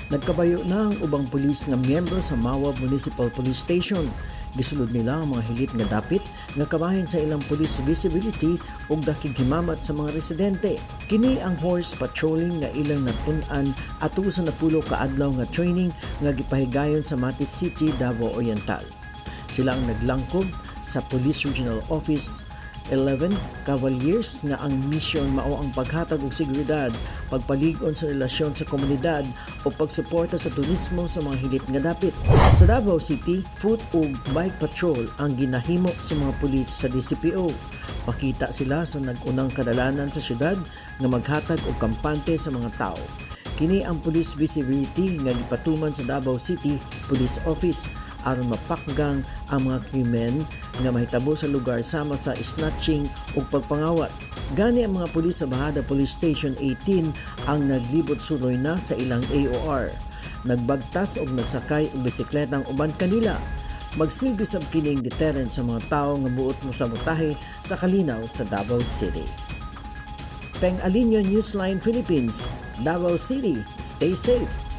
Nagkabayo na ang ubang pulis nga miyembro sa Mawab Municipal Police Station. Gisulod nila ang mga hilit nga dapit nga kabahin sa ilang police visibility ug dakig himamat sa mga residente. Kini ang horse patrolling nga ilang natun-an ato sa 10 ka adlaw nga training nga gipahigayon sa Mati City, Davao Oriental. Sila ang naglangkob sa Police Regional Office 11 Cavaliers nga ang misyon mao ang paghatag og seguridad, pagpalig-on sa relasyon sa komunidad o pagsuporta sa turismo sa mga hilit nga dapit. Sa Davao City, foot ug bike patrol ang ginahimo sa mga pulis sa DCPO. Makita sila sa nag-unang kadalanan sa syudad nga maghatag og kampante sa mga tao. Kini ang police visibility nga gipatuman sa Davao City Police Office aron mapakgang ang mga krimen nga mahitabo sa lugar sama sa snatching ug pagpangawat. Gani ang mga pulis sa Bajada Police Station 18 ang naglibot suroy na sa ilang AOR. Nagbagtas og nagsakay og bisikleta ang uban kanila. Magsilbi sab kining deterrent sa mga tawo nga buot mo sabotahe sa kalinaw sa Davao City. Peng Alinio, Newsline Philippines, Davao City. Stay safe.